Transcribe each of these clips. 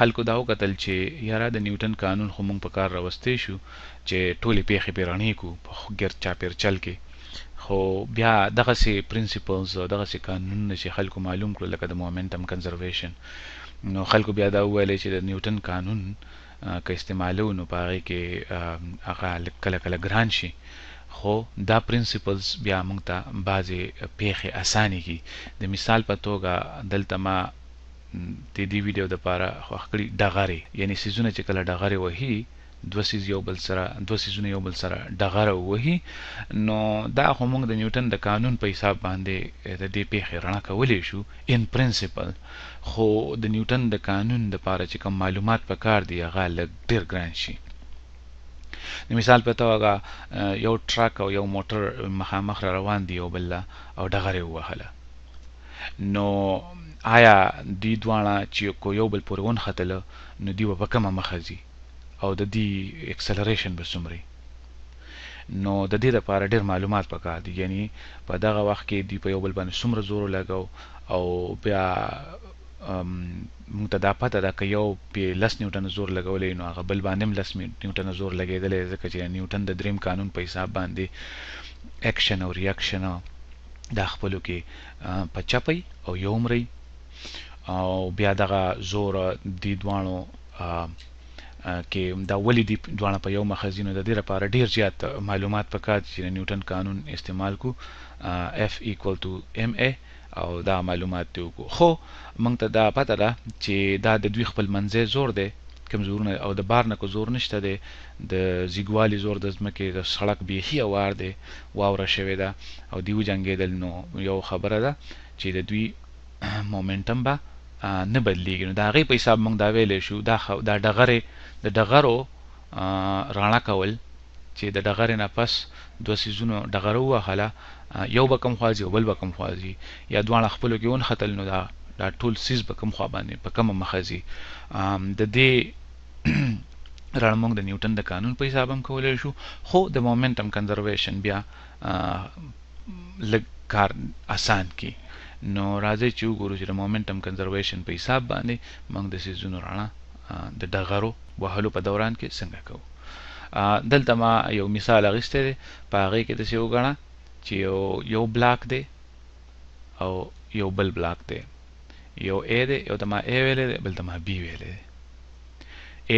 خلکو دا وکتل چې یاره د نیوټن قانون خو مونږ په کار راوستی شو چې ټولې پیښې پرې رڼې کړو په ګرد چاپیرچل کې، خو بیا دغسې پرنسپلز او دغسې قانونونه چې خلکو معلوم کړو لکه د مومنټم کنزرویشن، نو خلکو بیا دا وویل چې د نیوټن قانون که استعمالو نو په هغې کې هغه لږ کله کله ګران شي، خو دا پرنسپلز بیا موږ ته بعضې پیښې اسانې کړي. د مثال په توګه دلته ما د دې ویډیو دپاره خوښ کړي ډغرې، یعنی څیزونه چې کله ډغرې وهي، دوه څیز یو بل سره، دوه څیزونه یو بل سره ډغره ووهي، نو دا خو موږ د نیوټن د قانون په حساب باندې د دې پیښې رڼا کولی شو ان پرنسپل، خو د نیوټن د قانون دپاره چې کوم معلومات پکار دي هغه لږ ډېر ګران شي. د مثال په توګه یو ټرک او یو موټر مخامخ را روان دي یو بل له او ډغرې ووهله، نو آیا دوی دواړه چې کو یو بل پورې ونښتله نو دوی به په کومه مخه ځي او د دې اکسلریشن به څومره؟ نو د دې لپاره ډېر معلومات پکار دي، یعنی په دغه وخت کې دوی په یو بل باندې څومره زور ولګو، او بیا موږ ته دا پته ده که یو پې 10 نیوټنه زور لګولی نو هغه بل باندې هم 10 نیوټنه زور لګېدلی، ځکه چې نیوټن د دریم قانون په حساب باندې اکشن او ریاکشن دا خپلو کې په چپی او یو مري، او بیا دغه زور دې دواړو کې دا ولې دي دواړه په یو مخه ځي، نو د دې لپاره ډېر زیات معلومات پکار دي چې د نیوټن قانون استعمال کو، F equal to M A، او دا معلومات دې وکړو. خو موږ ته دا پته ده چې دا د دوی خپل منځی زور دی، کوم زورونه او د بار نه کو زور نشته دی، د زیږوالي زور د ځمکې د سړک بیخي اوار دی، واوره شوې ده او دوی وجنګېدل، نو یو خبره ده چې د دوی مومنټم به نه بدلیږي. نو د هغې په حساب موږ دا ویلی شو دا ډغرې د ډغرو راڼه کول چې د ډغرې نه پس دوه څیزونو ډغره ووهله، یو به کوم خوا ځي او بل به کوم خوا ځي، یا دواړه خپلو کې ونښتل نو دا ټول څیز به کوم خوا باندې په کومه مخه ځي. د دې رڼا موږ د نیوټن د قانون په حساب هم کولی شو، خو د مومنټم کنزرویشن بیا لږ کار اسان کړي. نو راځئ چې وګورو چې د مومنټم کنزرویشن په حساب باندې موږ د څیزونو رڼا د ډغرو وهلو په دوران کې څنګه کوو. دلته ما یو مثال اخیستی دی، په هغې کې داسې وګڼه چې یو بلاک دی او یو بل بلاک دی، یو A دی، یو ته ما A ویلی دی، بل ته ما B ویلی دی.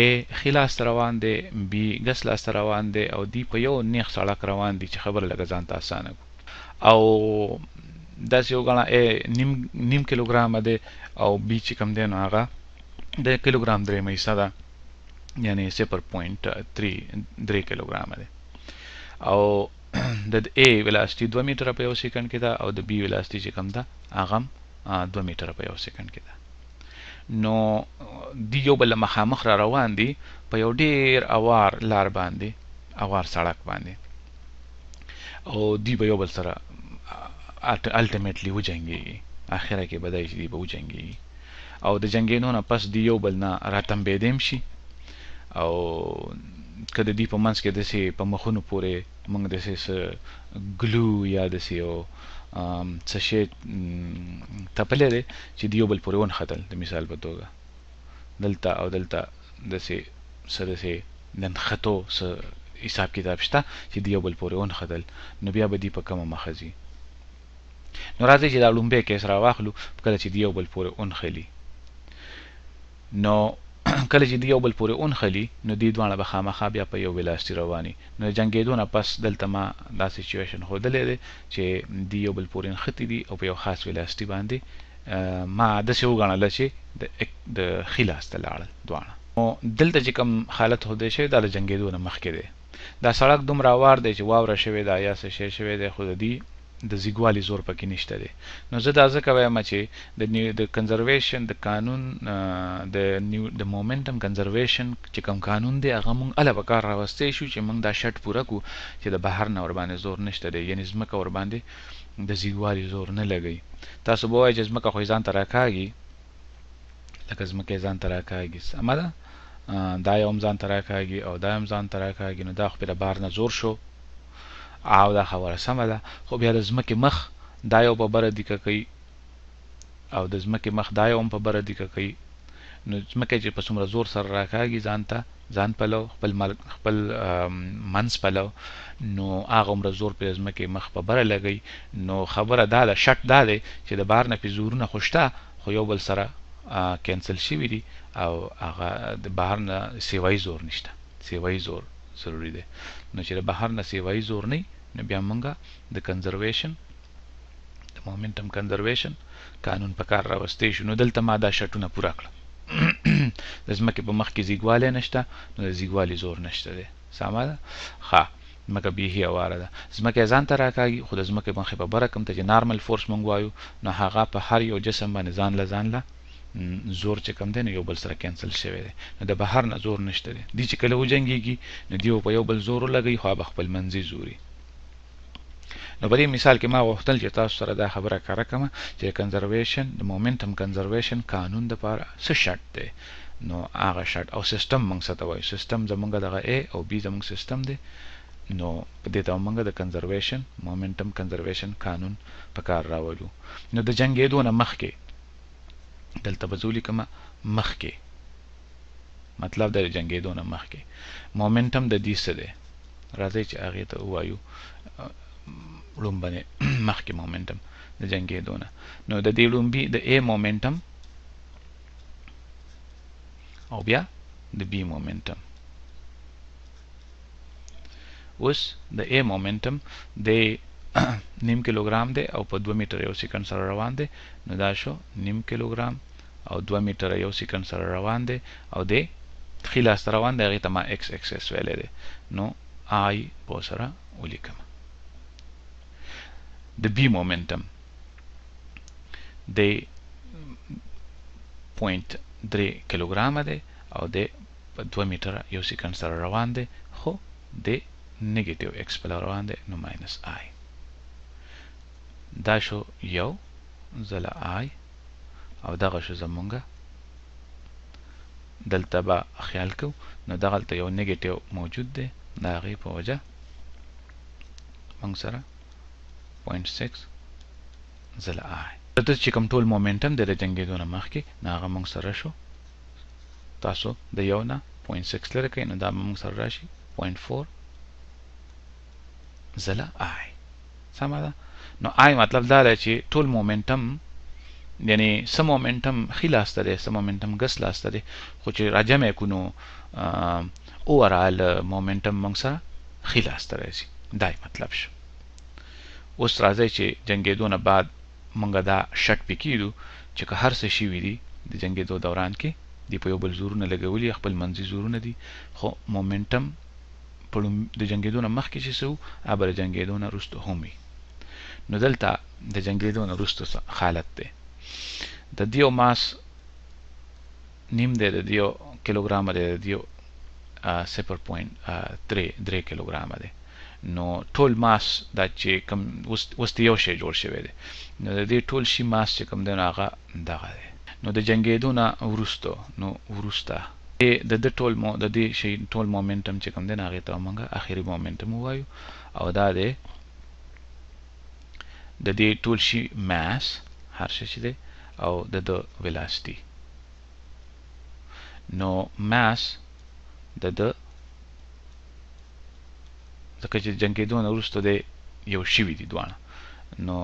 A ښي لاس ته روان دی، B ګس لاس ته روان دی، او دی په یو نیغ سړک روان دی چې خبره لږه ځان ته اسانه کړو. او داسې وګڼه A نیم کیلوګرامه دی او B چې کوم دی نو هغه د کیلوګرام درېیمه حصه ده، یعنی صفر پوینټ درې کیلوګرامه دی. او د A ویلاسټي 2 میټره په یو سیکنډ کې ده او د B ویلاسټي چې کوم ده هغه هم 2 میټره په یو سیکنډ کې ده. نو دی یو بل مخامخ را روان دي په یو ډېر اوار لار باندې، اوار سړک باندې، او دی به یو بل سره الټیمیټلی وجنګېږي، اخره کې به دی چې دی به وجنګېږي. او د جنګېدو نه پس دی یو بل نه راتمبېدی هم شي، او که د دوی په منځ کې داسې په مخونو پورې موږ داسې څه ګلو یا داسې یو څه شی تپلی دی چې دی یو بل پورې ونښتل، د مثال په توګه دلته او دلته داسې څه داسې د نښتو څه حساب کتاب شته چې دی یو بل پورې ونښتل، نو بیا به دی په کومه مخه ځي. نو راځئ چې دا لومبی کیس راواخلو، کله چې دی یو بل پورې ونښلي، نو کله چې دی یو بل پورې ونښلي نو دی دواړه به خامخا بیا په یو ویلاسټي رواني. نو د جنګېدو نه پس دلته ما دا سیچویشن ښودلی دی چې دی یو بل پورې نښتي دي او په یو خاص ویلاسټي باندې ما داسې وګڼله چې د ښي لاس ته لاړل دواړه. نو دلته چې کوم حالت ښودل شوی دا د جنګېدو نه مخکې دی. دا سړک دومره اوار دی چې واوره شوې ده یا څه شی شوی دی، خو د دې د زیږوالي زور پکې نشته دی. نو زه دا ځکه وایم چې د کنزرویشن د قانون، د مومنټم کنزرویشن چې کوم قانون دی هغه مونږ هله په کار راوستی شو چې مونږ دا شرط پوره کړو چې د بهر نه ورباندې زور نشته دی، یعنی ځمکه ورباندې د زیږوالي زور نه لګوي. تاسو به وایئ چې ځمکه خو یې ځان ته راکاږي، لکه ځمکه یې ځان ته راکاږي، سمه ده، دا یو هم ځان ته راکاږي او دا هم ځان ته راکاږي، نو دا خو پرې د بهر نه زور شو او دا خبره سمه ده. خو بیا د ځمکې مخ دا یو په بره دیکه کوي او د ځمکې مخ دا یو هم په بره دیکه کوي، نو ځمکه چې په څومره زور سره راکاږي ځان ته، ځان پلو، خپل خپل منځ پلو، نو هغه عمره زور پرې ځمکې مخ په بره لګوي. نو خبره دا ده، شرط دا دی چې د بهر نه پې زورونه خو شته، خو یو بل سره کینسل شوي دي او هغه د بهر نه سیوایي زور نشته. سیوایي زور ضروري دی. نو چې د بهر نه سیوایي زور نه، نو بیا مونږ د کنزرویشن، د مومنټم کنزرویشن قانون په کار راوستی شو. نو دلته ما دا شرطونه پوره کړه. د ځمکې په مخ کې زیږوالی نشته، نو د زیږوالي زور نشته دی. سمه ده؟ ښه، ځمکه بیخي هواره ده، ځمکه یې ځان ته راکاږي، خو د ځمکې مخې په بره کوم ته چې نارمل فورس مونږ وایو، نو هغه په هر یو جسم باندې ځان له ځان له زور چې کوم دی، نو یو بل سره کینسل شوی دی. نو د بهر نه زور نشته دی. دی چې کله وجنګیږي، نو دی په یو بل زور ولګوي، خو به خپل منځي زوري. نو په دې مثال کې ما غوښتل چې تاسو سره دا خبره کره کړم چې کنزرویشن، د مومنټم کنزرویشن قانون د پاره څه شرط دی. نو هغه شرط او سیستم موږ څه ته وایو؟ سیستم زمونږ دغه A او B زمونږ سیستم دی. نو په دې ته موږ د کنزرویشن، مومنټم کنزرویشن قانون په کار راولو. نو د جنګېدو نه مخکې، دلته به زه ولیکم مخکې، مطلب د جنګېدو نه مخکې مومنټم د دې څه دی؟ راځئ چې هغې ته ووایو ړومبنی مخکې مومنټم د جنګېدو نه. نو د دې ړومبي د A مومنټم او بیا د B مومنټم. اوس د A مومنټم د نیم کیلوګرام دی او په 2 میټر یو سیکنډ سره روان دی. نو دا شو نیم کیلوګرام او 2 میټر یو سیکنډ سره روان دی او دی ښي لاس ته روان دی، هغې ته ما ایکس اکسس ویلی دی. نو آی به سره ولیکم. د بی مومنټم دی 0.3 کیلوګرامه دی او دی په 2 میټره یو سیکنډ سره روان دی، خو دی نیگیټیو ایکس په روان دی، نو ماینس آی. دا شو یو ځله آی او دغه شو زمونږه. دلته به خیال کو، نو دغلته یو نیگیټیو موجود دی، د هغې په وجه موږ سره 0.6 ځله آی. د چې کوم ټول مومنټم دی د جنګېدو نه مخکې، نو هغه موږ سره شو، تاسو د یو نه 0.6 لرې کړئ، نو دا به موږ سره راشي 0.4 ځله آی. سمه ده؟ نو آی مطلب دا دی چې ټول مومنټم، یعنی څه مومنټم ښي لاس ته دی، څه مومنټم ګس لاس ته دی، خو چې راجمع کړو نو اوورال مومنټم موږ سره ښي لاس ته راځي. دا یې مطلب شو. اوس راځئ چې جنګېدو نه بعد موږ دا شک پې کېدو چې که هر څه شوي دي د جنګېدو دوران کې، دی په یو بل زورونه لګولي، خپل منځي زورونه دي، خو مومنټم په د جنګېدو نه مخکې چې څه وو، هغه به د جنګېدو نه وروسته هم وي. نو دلته د جنګېدو نه وروسته حالت دی. د دیو ماس نیم دی، د دیو کیلوګرامه دی، د دیو 0.3 کیلوګرامه دی. نو ټول ماس دا چې کوم اوس یو شی جوړ شوی دی، نو د دې ټول شي ماس چې کوم دی، نو هغه دغه دی. نو د جنګېدو نه وروسته، نو وروسته د د ټول مو د دې شي ټول مومنټم چې کوم دی، نو هغې ته موږ اخري مومنټم ووایو او دا دی د دې ټول شي ماس هر شی چې دی او د د ویلاسټي. نو ماس د د، ځکه چې جنګېدو نه وروسته دی یو شوي دي دواړه، نو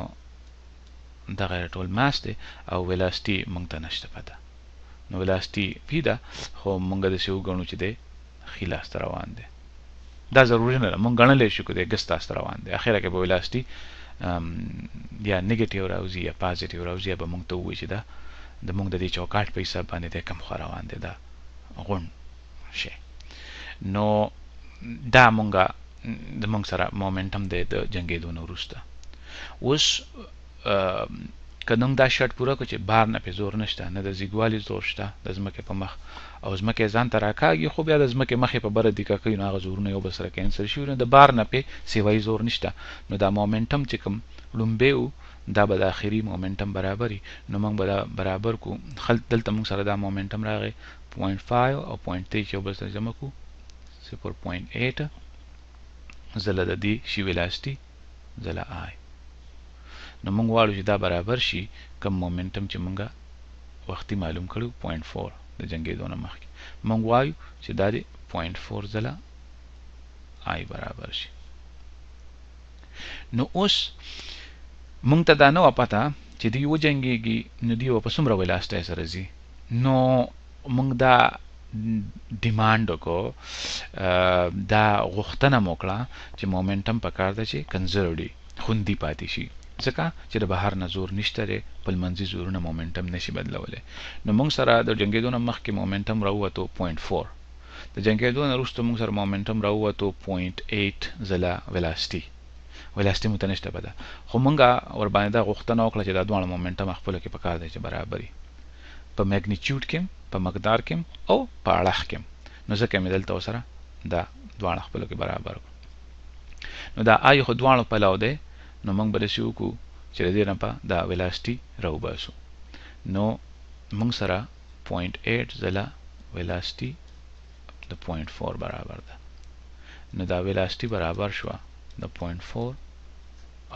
دغه ټول ماس دی او ویلاسټي موږ ته نشته پته. نو ویلاسټي پی ده، خو موږ داسې وګڼو چې دی ښي لاس ته روان دی. دا ضروري نه ده، موږ ګڼلی شو که دی ګس لاس ته روان دی. اخره کې به ویلاسټي یا نیگیټیو راوځي یا پازیټیو راوځي، یا به موږ ته ووایي چې دا د موږ د دې چوکاټ په حساب باندې دی کم خوا روان دی دا غونډ شی. نو دا مونږه د مونږ سره مومنټم دی د جنګېدو نه وروسته. اوس که موږ دا شرط پوره کړو چې بار نه پې زور نشته، نه د زیږوالي زور شته د ځمکې په مخ، او ځمکه ځان ته راکاږي، خو بیا د ځمکې مخې په بره دیکه کوي، نو هغه زورونه یو بل سره کینسل شي، نو د بار نه پې سیوایي زور نشته. نو دا مومنټم چې کوم ړومبی و، دا به د اخري مومنټم برابر وي. نو موږ به دا برابر کړو. دلته موږ سره دا مومنټم راغی 0.5 او 0.3 چې یو بل سره جمع کړو 0.8 ځله د دې شي ویلاسټي ځله آی. نو موږ غواړو چې دا برابر شي کوم مومنټم چې موږ وختي معلوم کړو 0.4. د جنګېدو نه مخکې موږ وایو چې دا دې 0.4 ځله آی برابر شي. نو اوس مونږ ته دا نه وه پته چې دوی وجنګېږي نو دوی به په څومره ویلاسټۍ سره ځي. نو مونږ دا ډیمانډ وکړو، دا غوښتنه مو وکړه چې مومنټم پکار ده چې کنزروډي خوندي پاتې شي، ځکه چې د بهر نه زور نشته دی، خپل منځي زورونه مومنټم نشي بدلولی. نو مونږ سره د جنګېدو نه مخکې مومنټم راووتو 0.4، د جنګېدو نه وروسته مونږ سره مومنټم راووتو 0.8 ځله ویلاسټي. ویلاسټي مو ته نشته پته، خو مونږ ورباندې دا غوښتنه وکړه چې دا دواړه مومنټم خپلو کې پکار دی چې برابر وي، په میګنیچیوډ کې، په مقدار کې او په اړخ کې. نو ځکه مې دلته ورسره دا دواړه خپلو کې برابر کړو. نو دا آی خو دواړو پلو دی، نو موږ به داسې وکړو چې د دې نه په دا ویلاسټي راوباسو. نو موږ سره 0.8 ځله ویلاسټي د 0.4 برابر ده. نو دا ویلاسټي برابر شوه د 0.4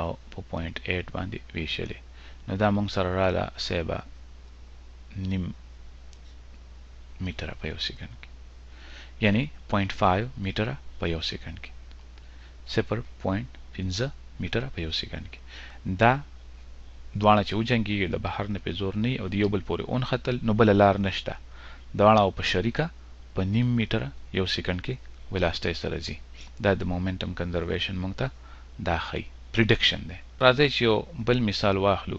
او په 0.8 باندې ویشلې. نو دا موږ سره راله صاحبه نیم میټره په یو سیکنډ کې، یعنی 0.5 میټره په یو سیکنډ کې، 0.5 میټره په یو سیکنډ کې. دا دواړه چې وجنګېږي د بهر نه پې زور نه او د یو بل پورې ونښتل، نو بله لار نشته، دواړه او په شریکه په نیم میټره یو سیکنډ کې ویلاسټۍ سره ځي. دا د مومنټم کنزرویشن موږ ته دا ښیي، پریډکشن دی. راځئ چې یو بل مثال واخلو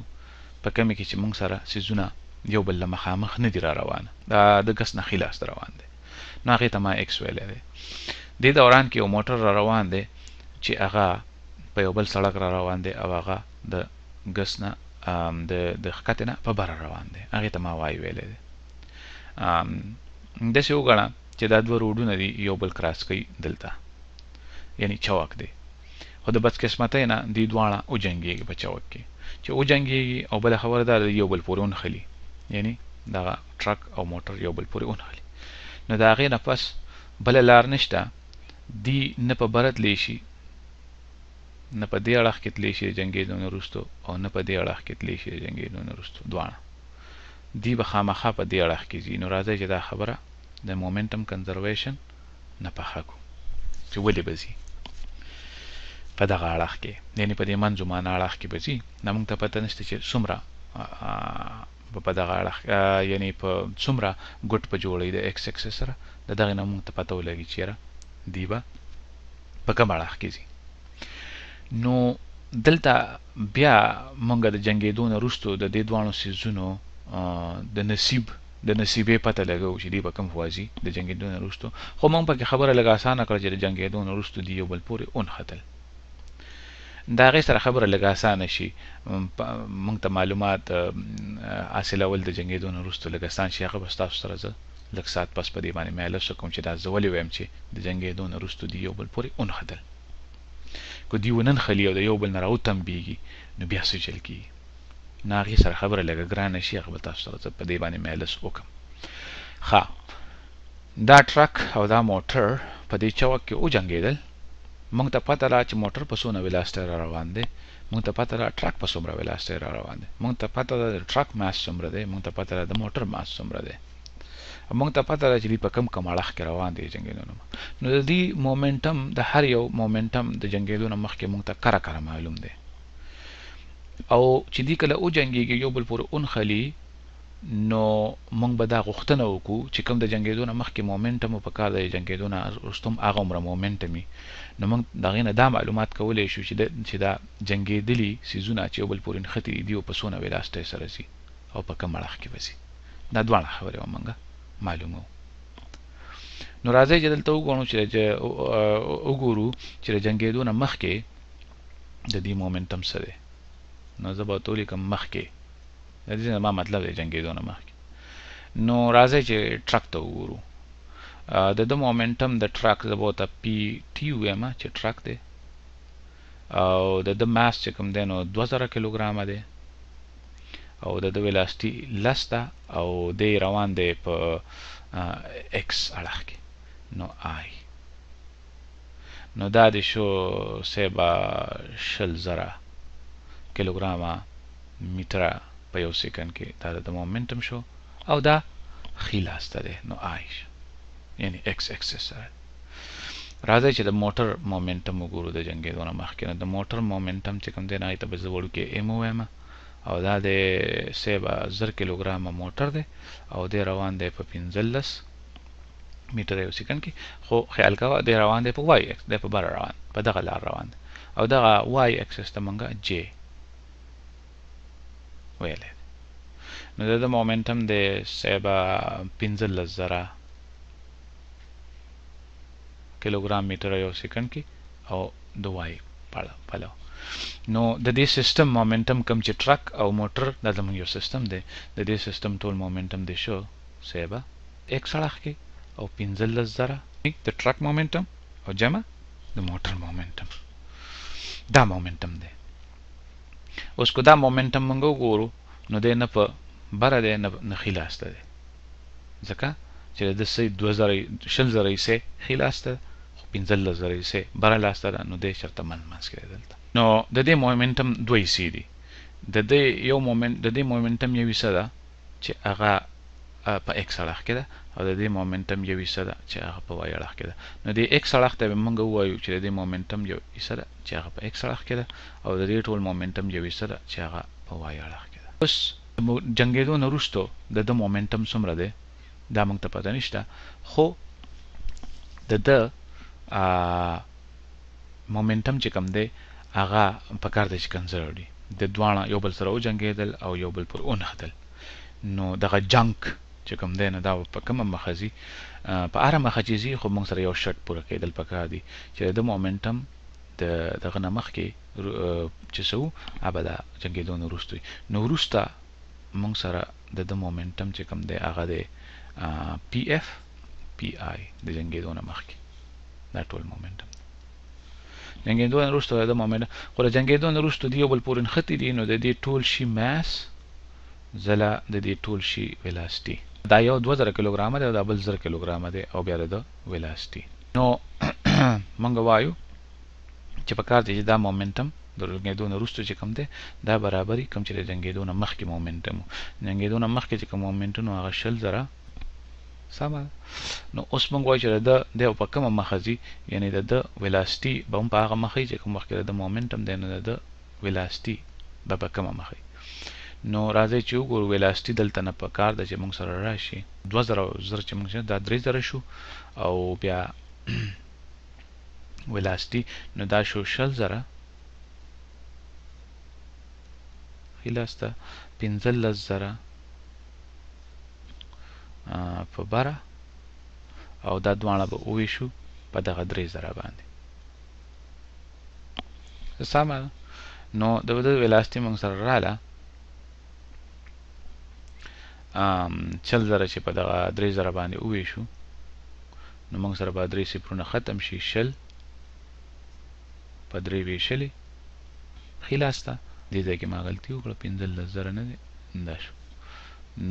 په کومې کې چې موږ سره څیزونه یو بل له مخامخ نه دي را روانه، دا د ګس نه ښي لاس ته روان دی. نو هغې ته ما ایکس ویلی دی. دې دوران کې یو موټر را روان دی چې هغه په یو بل سړک را روان دی او هغه د ګس نه د ښکتې نه په بره روان دی، هغې ته ما وای ویلی دی. داسې وګڼه چې دا دوه روډونه دي یو بل کراس کوي دلته، یعنی چوک دی. خو د بدقسمتۍ نه دوی دواړه وجنګېږي په چوک کې، چې وجنګېږي او بله خبره دا ده یو بل پورې ونښلي، یعنی دغه ټرک او موټر یو بل پورې ونښلي. نو د هغې نه پس بله لار نشته، دی نه په بره تللی شي، نه په دې اړخ کې تللی شي د جنګېدو نه وروسته، او نه په دې اړخ کې تللی شي د جنګېدو نه وروسته، دواړه دی به خامخا په دې اړخ کې ځي. نو راځئ چې دا خبره د مومنټم کنزرویشن نه پخه کړو چې ولې به ځي په دغه اړخ کې، یعنی په دې منځو معنا اړخ کې به ځي. دا موږ ته پته نشته چې څومره په دغه اړخ، یعنی په څومره ګوټ په جوړوي د ایکس اکسس سره، د دغې نه موږ ته پته ولګي چې یاره دی به په کوم اړخ کې ځي. نو دلته بیا موږ د جنګېدو نه وروسته د دې دواړو څیزونو د نصیب د نصیبې پته لګوو چې دی به کوم خوا ځي د جنګېدو نه وروسته. خو موږ پکې خبره لږه اسانه کړه چې د جنګېدو نه وروسته دی یو بل پورې ونښتل، د هغې سره خبره لږه اسانه شي، موږ ته معلومات حاصلول د جنګېدو نه وروسته لږ اسان شي. هغه به ستاسو سره زه لږ ساعت پس په دې باندې میلس وکړم چې دا زه ولې وایم چې د جنګېدو نه وروسته دی یو بل پورې ونښتل. که دوی ونه نښلي او د یو بل نه راوتمبېږي نو بیا څه چل کېږي؟ نو هغې سره خبره لږه ګرانه شي، هغه به تاسو سره زه په دې باندې میلس وکړم. ښه، دا ټرک او دا موټر په دې چوک کې وجنګېدل. موږ ته پته ده چې موټر په څونه ویلاسټۍ را روان دی، موږ ته پته ده ټرک په څومره ویلاسټۍ را روان دی، موږ ته پته ده د ټرک ماس څومره دی، موږ ته پته ده د موټر ماس څومره دی، موږ ته پته ده چې دوی په کوم کوم اړخ کې روان دي جنګېدو نه. نو د دې مومنټم، د هر یو مومنټم د جنګېدو نه مخکې موږ ته کره کره معلوم دی. او چې دوی کله وجنګېږي یو بل پورې ونښلي، نو موږ به دا غوښتنه وکړو چې کوم د جنګېدو نه مخکې مومنټم په کار دی، جنګېدو نه وروسته هم هغه عمره مومنټم وي. نو موږ د هغې نه دا معلومات کولی شو چې دا جنګېدلي څیزونه چې یو بل پورې نښتي دي، دوی په څونه ویلاسټۍ سره ځي او په کوم اړخ کې به ځي. دا دواړه خبرې به موږ معلوموو. نو راځئ چې دلته وګورو چې وګورو چې د جنګېدو نه مخکې د دې مومنټم څه دی. نو زه به ورته ولیکم مخکې، د دې زما مطلب دی جنګېدو نه مخکې. نو راځئ چې ټرک ته وګورو. د ده مومنټم د ټرک زه به ورته پی ټي ووایم چې ټرک دی، او د ده ماس چې کوم دی نو 2000 کیلوګرامه دی، او د ده ویلاسټي 10 ده، او دی روان دی په ایکس اړخ کې. نو آی، نو دا دی شو صاحبه 20,000 کیلوګرامه میټره په یو سیکنډ کې. دا د مومنټم شو، او دا ښي لاس ته دی، نو آی شو، یعنی ایکس اکسس سره. راځئ چې د موټر مومنټم وګورو د جنګېدو نه مخکې. نو د موټر مومنټم چې کوم دی نو هغې ته به زه وړوکی ایم ووایم، او دا دی صاحب 1000 کیلوګرامه موټر دی او دی روان دی په 15 میټر یو سیکنډ کې. خو خیال کوه دی روان دی په وای ایکس، دی په بره روان، په دغه لار روان دی، او دغه وای اکسس ته مونږ جې ویلی. نو د ده مومنټم دی صاحب 15000 کیلوګرام میټر یو سیکنډ کې او د وای پلو. نو د دې سیستم مومنټم کوم چې ټرک او موټر، دا زموږ یو سیستم دی، د دې سیستم ټول مومنټم دی شو صاحب ایکس اړخ کې او 15000 د ټرک مومنټم او جمع د موټر مومنټم، دا مومنټم دی. اوس که دا مومنټم موږ وګورو نو دی نه په بره دی نه ښي لاس ته دی، ځکه چې د ده څه 2000 20000 حصې ښي لاس ته، خو 15000 حصې بره لاس ته ده، نو دی چېرته منځ منځ کې دی دلته. نو د دې مومنټم دوه حصې دي. د دې یو مومنټ، د دې مومنټم یو حصه ده چې هغه په ایکس اړخ کې ده، او د دې مومنټم یو حصه ده چې هغه په وای اړخ کې ده. نو دې ایکس اړخ ته به موږ ووایو چې د دې مومنټم یو حصه ده چې هغه په ایکس اړخ کې ده، او د دې ټول مومنټم یو حصه ده چې هغه په وای اړخ کې ده. اوس جنګېدو نه وروسته د ده مومنټم څومره دی دا موږ ته پته نشته، خو د ده مومنټم چې کوم دی هغه په کار دی چې کنزرو وي. د دواړه یو بل سره وجنګېدل او یو بل پر ونښتل، نو دغه جنګ چې کوم دی نو دا په کومه مخه ځي؟ په هره مخه چې ځي خو موږ سره یو شرط پوره کېدل پکار دي چې د ده مومنټم د دغه نه مخکې چې څه وو هغه به د جنګېدو نه وروسته وي. نو وروسته موږ سره د ده مومنټم چې کوم دی هغه دی پی اف پی آی د جنګېدو نه مخکې، دا ټول مومنټم جنګېدو نه وروسته د ده مومنټم. خو د جنګېدو نه وروسته دی یو بل پورې نښتي دي، نو د دې ټول شي ماس ځله د دې ټول شي ویلاسټي، دا یو 2000 کیلوګرامه دی او دا بل 1000 کیلوګرامه دی، او بیا د ده ویلاسټي. نو موږ وایو چې په کار دی چې دا مومنټم د جنګېدو نه وروسته چې کوم دی دا برابري کوم چې د جنګېدو نه مخکې مومنټم و. جنګېدو نه مخکې چې کوم مومنټم و هغه 20000 سمه ده. نو اوس موږ وایو چې د ده دی په کومه مخه ځي، یعنې د ده ویلاسټي به هم په هغه مخه وي چې کوم وخت کې د ده مومنټم دی، نو د ده ویلاسټي به په کومه مخه وي. نو راځئ چې وګورو ویلاسټي دلته نه په کار ده چې موږ سره راشي 2000 او 1000 چې موږ دا 3000 شو، او بیا ویلاسټي نو دا شو 20000 ښي لاس ته 15000 په بره، او دا دواړه به وویشو په دغه 3000 باندې. سمه ده. نو د ده ویلاسټي موږ سره راله 20000 چې په دغه 3000 باندې وویشو، نو موږ سره به درې صفرونه ختم شي، 20 په درې ویشلې ښي لاس ته. دې ځای کې ما غلطي وکړه، 15000 نه دی دا شو.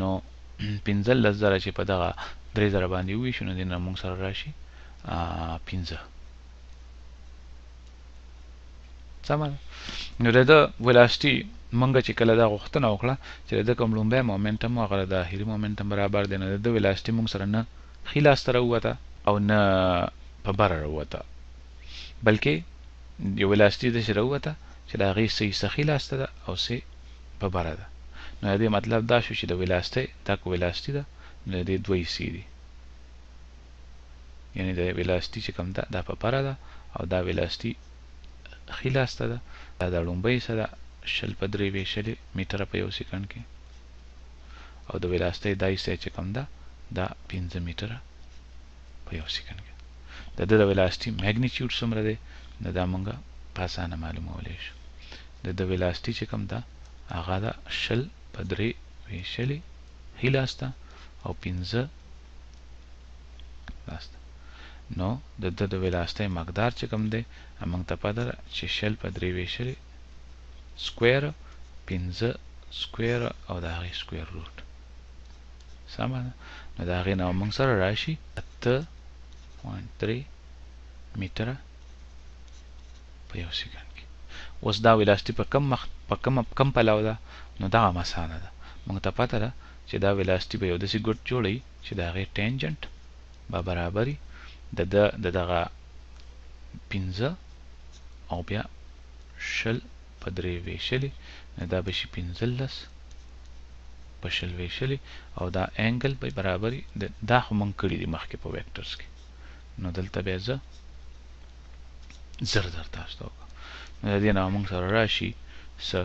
نو 15000 چې په دغه 3000 باندې وویشو، نو دې نه موږ سره راشي 5. سمه ده. نو د ده ویلاسټي مونږ چې کله دا غوښتنه وکړه چې د ده کوم لومبی مومنټم و هغه د اخري مومنټم برابر دی، نو د ده ویلاسټي مونږ سره نه ښي لاس ته راووته او نه په بره راووته، بلکې یو ویلاسټي داسې راووته چې د هغې څه حصه ښي لاس ته ده او څه په بره ده. نو د دې مطلب دا شو چې د ویلاسټۍ دا کو ویلاسټي ده، نو د دې دوه حصې دي، یعنې د ویلاسټي چې کوم ده دا په بره ده او دا ویلاسټي ښي لاس ته ده. دا د لومبۍ حصه ده 20 په درې ویشلې میټره په یو سیکنډ کې، او د ویلاسټۍ دا حصه چې کوم ده دا 5 میټره په یو سیکنډ کې. د ده د ویلاسټي میګنیچیوډ څومره دی نو دا مونږ په اسانه معلومولی شو. د ده ویلاسټي چې کوم ده هغه ده 20 په درې ویشلې ښي لاس ته او 5 لاس ته. نو د ده د ویلاسټۍ مقدار چې کوم دی موږ ته پته ده چې 20 په درې ویشلې سکویر 5 سکویر او د هغې سکویر روټ. سمه ده. نو د هغې نه موږ سره راشي 8.3 میټره په یو سیکنډ کې. اوس دا ویلاسټي په کم مخ په کم پلو ده، نو دغه هم اسانه ده. موږ ته پته ده چې دا ویلاسټي به یو داسې ګوټ جوړوي چې د هغې ټینجنټ به برابري د ده د دغه 5 او بیا 20 په 3 ویشلې، نو دا به شي 15 په 20 ویشلې، او دا انګل به برابري دا خو مونږ کړي دي مخکې په ویکټرز کې. نو دلته بیا زه زر زر تاسو ته وکړم. نو د دې نه مونږ سره راشي څه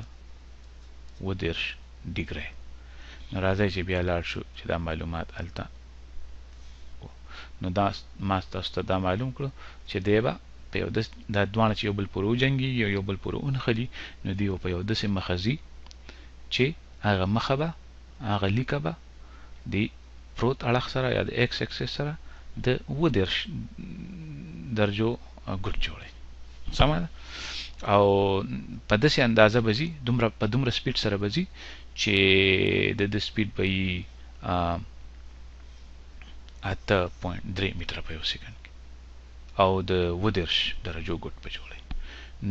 37 ډیګري. نو راځئ چې بیا لاړ شو چې دا معلومات هلته. نو دا ما تاسو ته دا معلوم کړو چې دی به په یو داسې دا دواړه چې یو بل پورې وجنګېږي او یو بل پورې ونښلي، نو دی به په یو داسې مخه ځي چې هغه مخه به هغه لیکه به د پروت اړخ سره یا د ایکس اکسس سره د 37 درجو ګډ جوړوي. سمه ده؟ او په داسې اندازه به ځي، دومره په دومره سپیډ سره به ځي چې د ده سپیډ به یي 8.3 متره په یو سیکنډ کې، او د 37 درجو ګوټ به جوړوي.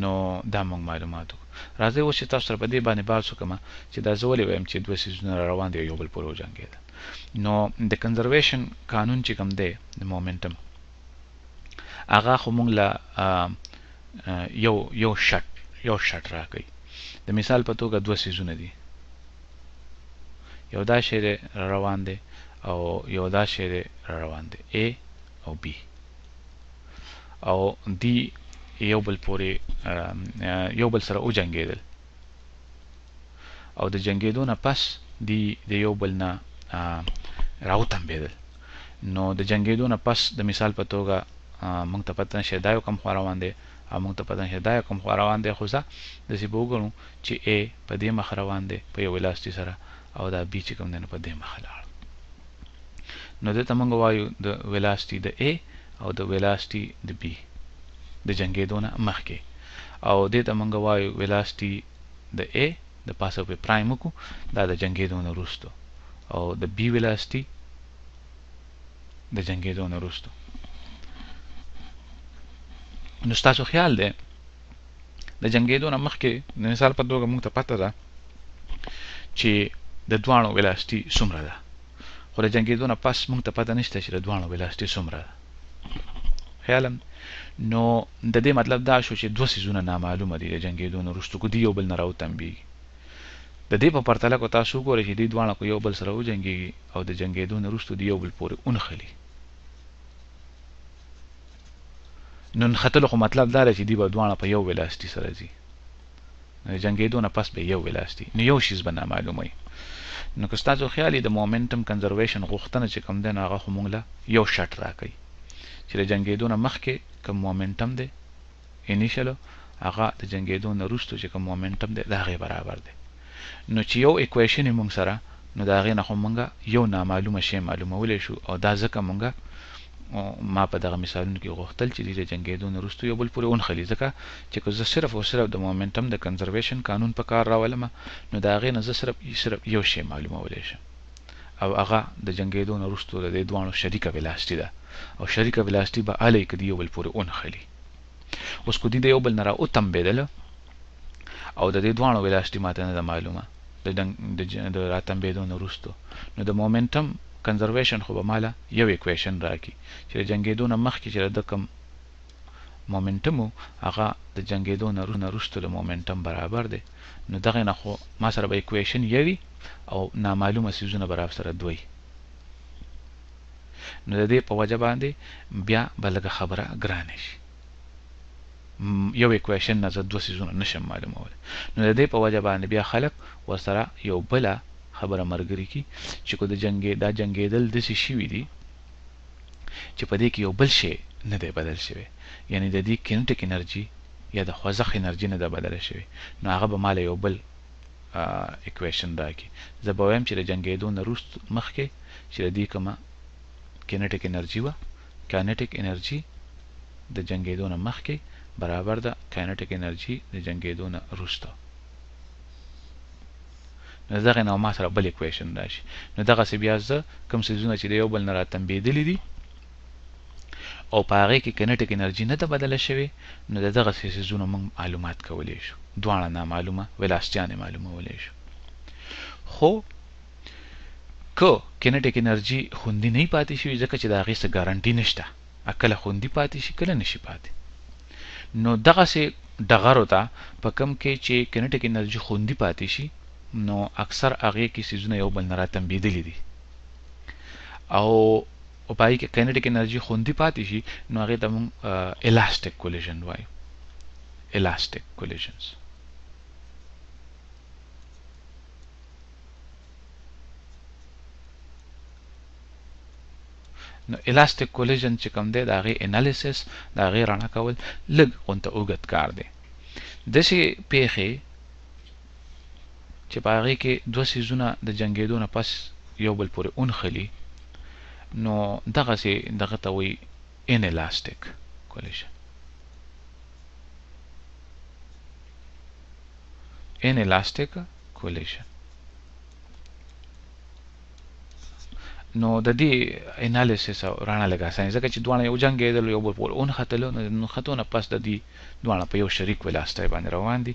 نو دا موږ معلومات وکړو. راځئ اوس چې تاسو سره په دې باندې بحث وکړم چې دا زه ولې وایم چې دوه څیزونه را روان دي او یو بل پورې وجنګېدل. نو د کنزرویشن قانون چې کوم دی د مومنټم، هغه خو موږ له یو یو شرط یو شرط راکوي. د مثال په توګه دوه څیزونه دي، یو دا شی دی را روان دی او یو دا شی دی را روان دی، A او B، او دی یو بل پورې یو بل سره وجنګېدل، او د جنګېدو نه پس دی د یو بل نه راوتمبېدل. نو د جنګېدو نه پس د مثال په توګه موږ ته پته نشي دا یو کوم خوا روان دی او موږ ته پته نشي دا یو کوم خوا روان دی، خو ځه داسې به وګڼو چې A په دې مخ روان دی په یو ولاسټي سره، او دا B چې کوم دی نو په دې مخ لاړ. نو دې ته موږ وایو د ولاسټي د A او د ولاسټي د B د جنګېدو نه مخکې، او دې ته موږ وایو ولاسټي د A د پاسه په پرایم وکړو، دا د جنګېدو نه وروسته، او د B ولاسټي د جنګېدو نه وروسته. نو ستاسو خیال دی د جنګېدو نه مخکې د مثال په توګه موږ ته پته ده چې د دواړو ولاسټي څومره ده، خو د جنګېدو نه پس موږ ته پته نشته چې د دواړو ولاسټي څومره ده. خیالم نو د دې مطلب دا شو چې دوه څیزونه نامعلومه دي د جنګېدو نه وروسته، که دوی یو بل نه راوتمبېږي. د دې په پرتله که تاسو وګورئ چې دوی دواړه که یو بل سره وجنګېږي او د جنګېدو نه وروسته دوی یو بل پورې ونښلي، نو نښتلو خو مطلب دا دی چې دوی به دواړه په یو ولاسټي سره ځي، نو د جنګېدو نه پس به یو ولاسټي، نو یو شیز به نامعلومه وي. نو که ستاسو خیال د مومنټم کنزرویشن غوښتنه چې کوم دی نو هغه خو موږ له یو شرط راکوي چې د جنګېدو نه مخکې کوم مومنټم دی انیشل، هغه د جنګېدو نه وروسته چې کوم مومنټم دی د هغې برابر دی. نو چې یو اکویشن یې موږ سره، نو د هغې نه خو موږ یو نامعلومه شی معلومولی شو، او دا ځکه موږ ما په دغه مثالونو کې غوښتل چې دوی د جنګېدو نه وروسته یو بل پورې ونښلي، ځکه چې که زه صرف او صرف د مومنټم د کنزرویشن قانون په کار راولم نو د هغې نه زه صرف صرف یو شی معلومولی شم، او هغه د جنګېدو نه وروسته د دې دواړو شریکه ولاسټي ده، او شریکه ولاسټي به هلې که دوی یو بل پورې ونښلي. اوس که دوی د یو بل نه راوتمبېدل او د دې دواړو ولاسټي ماته نه ده معلومه د راتمبېدو نه وروسته، نو د مومنټم کنزرویشن خو به ماله یو اکویشن راکړي چې د جنګېدو نه مخکې چې د کوم مومنټم و هغه د جنګېدو نه وروسته د مومنټم برابر دی. نو دغې نه خو ما سره به اکویشن یو وي او نامعلومه څیزونه به راسره دوه وي. نو د دې په وجه باندې بیا به لږه خبره ګرانه شي، یو اکویشن نه زه دوه څیزونه نشم معلومولی. نو د دې په وجه باندې بیا خلک ورسره یو بله خبره مرګري کی چې کو د جنګې دا جنګېدل داسې شوي دي چې په دې کې یو بل شی نه دی بدل شوی، یعنی د دې کینټیک انرژي یا د خوځښت انرژي نه ده بدله شوې، نو هغه به ماله یو بل اکویشن راکړي. زه به وایم چې د جنګېدو نه وروسته مخکې چې د دې کومه کینټیک انرژي وه، کینټیک انرژي د جنګېدو نه مخکې برابر ده کینټیک انرژي د جنګېدو نه وروسته. نو دغه نه ما سره بل اکویشن راشي. نو دغسې بیا زه کوم څیزونه چې د یو بل نه راتمبېدلي دي او په هغې کې کینټیک انرژي نه ده بدله شوې، نو د دغسې څیزونو موږ معلومات کولی شو، دواړه نامعلومه ولاسټیانې معلومولی شو. خو که کینټیک انرژي خوندي نه پاتې شي، ځکه چې د هغې څه ګارانټي نشته، کله خوندي پاتې شي کله نشي پاتې. نو دغسې ډغرو ته په کوم کې چې کینټیک انرژي خوندي پاتې شي، نو اکثر هغې کې څیزونه یو بل نه راتمبېدلي دي او په هغې کې کینټیک انرژي خوندي پاتې شي، نو هغې ته موږ الاستیک کولیژن وایو، الاستیک کولیژنز. نو الاستیک کولیژن چې کوم دی، د هغې انالیسس، د هغې رڼا کول لږ غونته اوږد کار دی. داسې پیښې چې په هغې کې دوه څیزونه د جنګېدو نه پس یو بل پورې ونښلي، نو دغسې دغه ته وایي انلاستیک کولیژن، انلاستیک کولیژن. نو د دې انالیسس رانه لږ اسانه، ځکه چې دواړه یو جنګېدل، یو بل پورې ونښتلو، نو نښتو نه پس د دې دواړه په یو شریک ولاسټۍ باندې روان دي.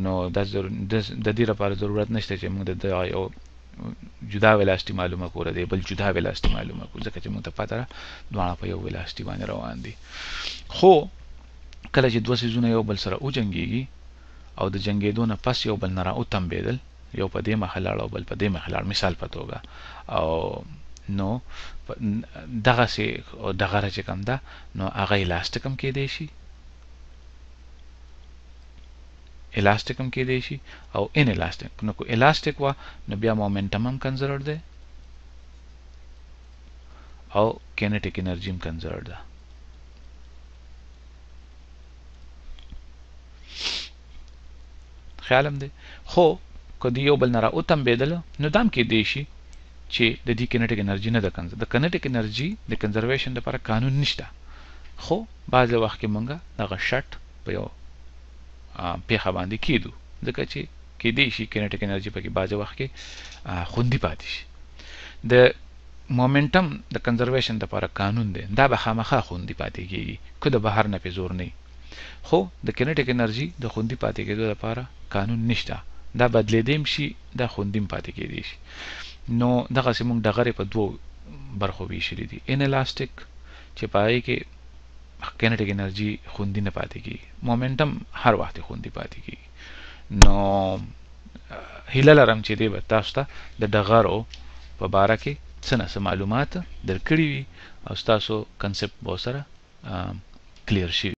نو د دې لپاره ضرورت نشته چې موږ د یو جدا ولاسټي معلومه کړو، د بل جدا ولاسټي معلومه کړو، ځکه چې موږ ته پته ده دواړه په یو ولاسټي باندې روان دي. خو کله چې دوه څیزونه یو بل سره وجنګېږي او د جنګېدو نه پس یو بل نه را وتمبېدل، یو په دې مخه لاړ او بل په دې مخه لاړ مثال په توګه، او نو دغسې ډغره چې کوم ده، نو هغه الاستیک هم کېدی شي، الاستیک هم کېدی شي او ان الاستیک. نو که الاستیک وه نو بیا مومنټم هم کنزرډ دی او کینټیک انرژي هم کنزرډ ده. خیال هم دی. خو که دی یو بل نه را وتمبېدل، نو دا هم کېدی شي چې د دې کینټیک انرژي نه ده کنزر. د کینټیک انرژي د کنزرویشن لپاره قانون نشته، خو بعضې وخت کې مونږ دغه شرط په یو پیښه باندې کیدو، ځکه چې کېدی شي کینټیک انرژي پکې بعضې وخت کې خوندي پاتې شي. د مومنټم د کنزرویشن لپاره قانون دی، دا به خامخا خوندي پاتې کیږي که د بهر نه پې زور نه. خو د کینټیک انرژي د خوندي پاتې کېدو لپاره قانون نشته، دا بدلېدی هم شي، دا خوندي هم پاتې کېدی شي. نو دغسې موږ ډغرې په دوو برخو ویشلې دي، ان الاستیک چې په هغې کې کینټیک انرژي خوندي نه پاتې کیږي، مومنټم هر وخت خوندي پاتې کیږي. نو هیله لرم چې دې به تاسو ته د ډغرو په باره کې څه نه څه معلومات درکړي وي او ستاسو کنسپټ به ورسره کلیر شي.